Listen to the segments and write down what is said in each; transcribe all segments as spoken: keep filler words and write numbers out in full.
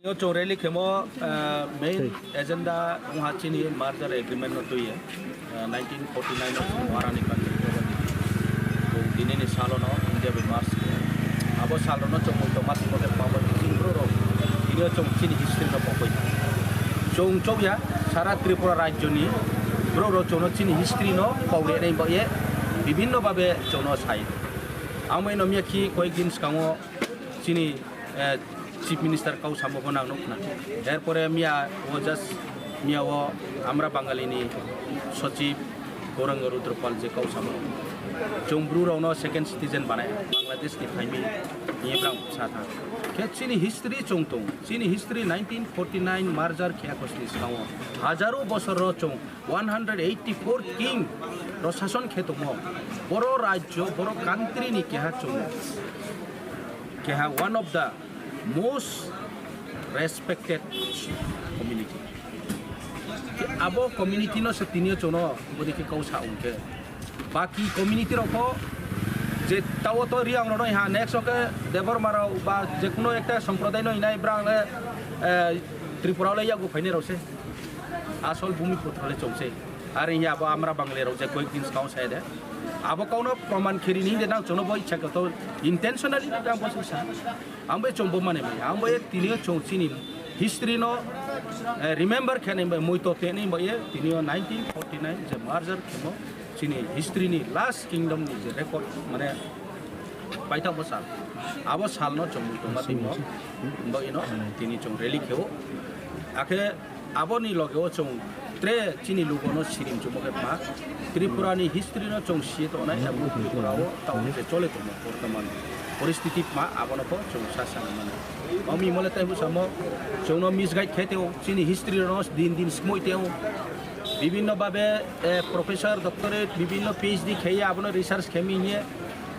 Yo chwng rally khemo, eh, main agenda wngha chini merger agreement no twiwi, eh, nineteen forty-nine no chwng warani country to tini ni salo no India bai merge khe. Abo salo no chwng tongma tongma khe pabo chini bro rok. Tini o chwng chini history no pokoi. Chwng chokya sara Tripura rajyo ni bro rok chwng no chini history no pokoi nai ba ye bibhinno babe chwng no sai. Amo ino miya khi koyek din skango chini, eh, Chief Minister kau samo bo nang nukna. Erpore miya o just miya o amra Bangali ni Sochib Gauranga Rudrapal je kau samo. Chwng bru rok no second citizen banai Bangladesh ni phaimi ni brang sa tha. Khe chini history chwng tong. Chini history nineteen forty-nine merger khe akos ni skango. Hajaro bosor ro chwng one hundred eighty-four king ro sason khe tongmo. Boro rajyo, boro country ni keha chwng. Keha one of the most respected community. Abo community no se tini o chwng no bodi khe kau sa ungkhe. Baki community rok pho je tao to Riang rok no ha next o khe Debbarma rok ba je kuno ekta somproday no hinai brang le, eh, Tripura le yago phainai rok se. Asol bhumi putra le chwng se. Are hiya abo amra Bangali rok je koyek din skango sai de. Abo kau no proman kheri ni de nang chwng no bo ichha to intentionally nang bo sa. Ang bai chwng bo mane mai, ang bai tini o chwng chini history no, eh, remember khe nai bai, mui to te nai bai, tini o nineteen forty-nine je merger khemo chini history ni last kingdom ni je record mane paithak bo sal. Abo sal no chwng mui tongma timo, bo ino tini chwng rally kheo. Akhe Aboni loge o chwng tre chini lugo no sirim chumo khe ma Tripura ni history no chwng siye tongnai, abo Tripura o tamo je chole tongmo bortoman poristiti ma abono pho chwng sa sa mano. Omi mole tai bwsamo chwng no misguide khe teo, chini history no din din smoi teo. Bibhinno babe, eh, professor, doctorate, bibhinno P H D kheye abono research khemi hiye,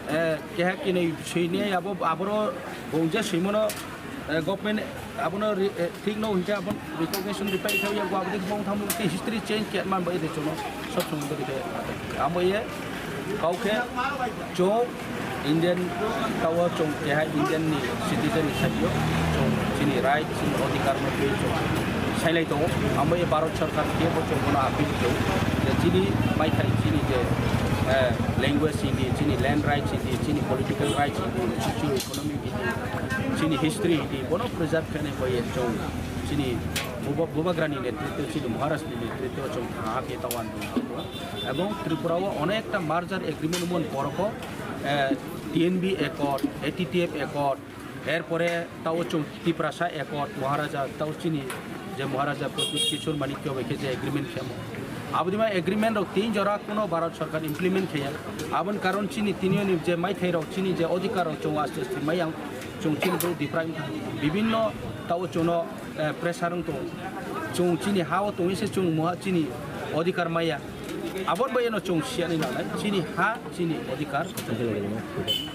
eh, keha kinoi soine abo aboro bong je soimono, eh, government abono ri-, eh, thik no hwnkhe abo recognition ripai khe yago aboni bong thamung tei history change khe man bai de chwngno sob somoi bai de khe amo ye kau khe chwng Indian tao chwng keha Indian ni citizen ni sakyo chwng chini right chini odhikar no twi chwng sailai tongo amo ye Bharat Sarkar khe bo chwng bono appeal khe je chini maithai chini je, eh, language chini chini land right chini chini political right chini socio economic chini history di bono preserve khainai bai chwng chini buba-, bubagrani netritwo chini Maharaj ni netritwo chwng tha khe tawan ebong Tripura o onekta merger agreement mon borok o, eh, T N B accord, A T T F accord, erpore tao chwng Tiprasa accord, Maharaja tao chini je Maharaja Pradyut Kishore Manikya bai khe je agreement khemo. Aboni ma agreement rok tin jora kuno Bharat Sarkar implement khaya. Aboni karon chini tinio ni je maithai rok chini je odhikar rok chwng aste aste mayang chwng chini bo deprive wngkha. Bibhinno tao chwngno, eh, pressure wng tongo. Chwng chini ha o tongwi se chwng muha chini odhikar maya. Aboni bai eno chwng siya ni nangnai chini ha chini odhikar.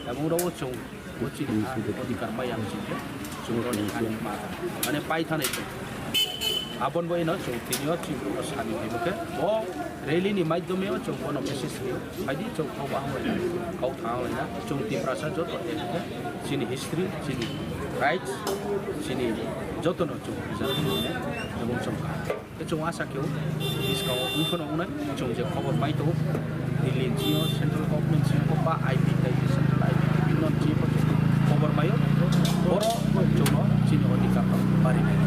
Aboni rok o chwng Bo chini ha, odhikar maya wng sing khe, chwng roni ha ni ma, mane pai thanai chwng. Aboni bo ino chwng tini o chwng bo sani haibo khe, bo rally ni maidhyome o chwng bono message rio, phaidi chwng kok hamlaina, kok thanglai na, chwng Tiprasa joto ek khe, chini history, chini rights, chini joto no chwng preserve khlainai, ebong chwng kaham. Khe chwng asa khe o bwskango wng phano wngnai, chwng je khobor pai tongo, Delhi ni simi o, central government simi o ba I B tai central I B bibhinno simi o khobor mai o, borok chwngno chini odhikar rok barinai.